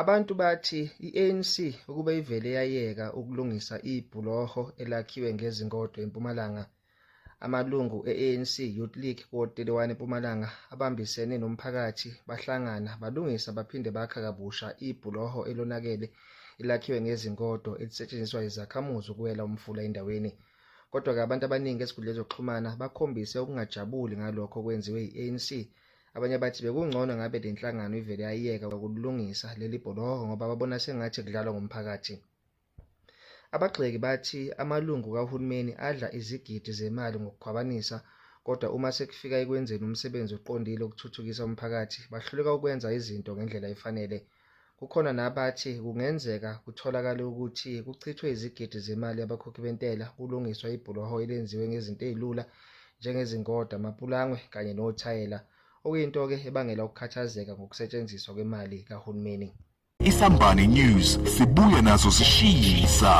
Abantu bathi i-ANC ukube ivele yayeka ukulungisa ibhuloho elakhiwe ngezingodo eMpumalanga. Amalungu e-ANC Youth League Ward 31 eMpumalanga abambisene nomphakathi bahlangana balungisa baphinde bakha kabusha ibhuloho elonakele elakhiwe ngezingodo elisetshenziswa izakhamuzi ukuwela umfula endaweni. Kodwa-ke abantu abaningi ezinkundleni zokuxhumana bakhombise ukungajabuli ngalokho okwenziwe yi-ANC. Abanye bathi bekungcono ngabe le nhlangano ivele yayeka ukulungisa leli bhuloho ngoba babona sengathi kudlalwa ngomphakathi. Abagxeki bathi amalungu kahulumeni adla izigidi zemali ngokukhwabanisa kodwa uma sekufika ekwenzeni umsebenzi oqondile ukuthuthukisa umphakathi bahluleka ukwenza izinto ngendlela efanele. Kukhona nabathi kungenzeka kutholakale ukuthi kuchithwe izigidi zemali yabakhokhi bentela kulungiswa ibhuloho elenziwe ngezinto ezilula njengezingodo, amapulangwe kanye nothayela, okuyinto-ke ebangela ukukhathazeka ngokusetshenziswa kwemali kahulumeni. Isambane News sibuya nazo zishisa.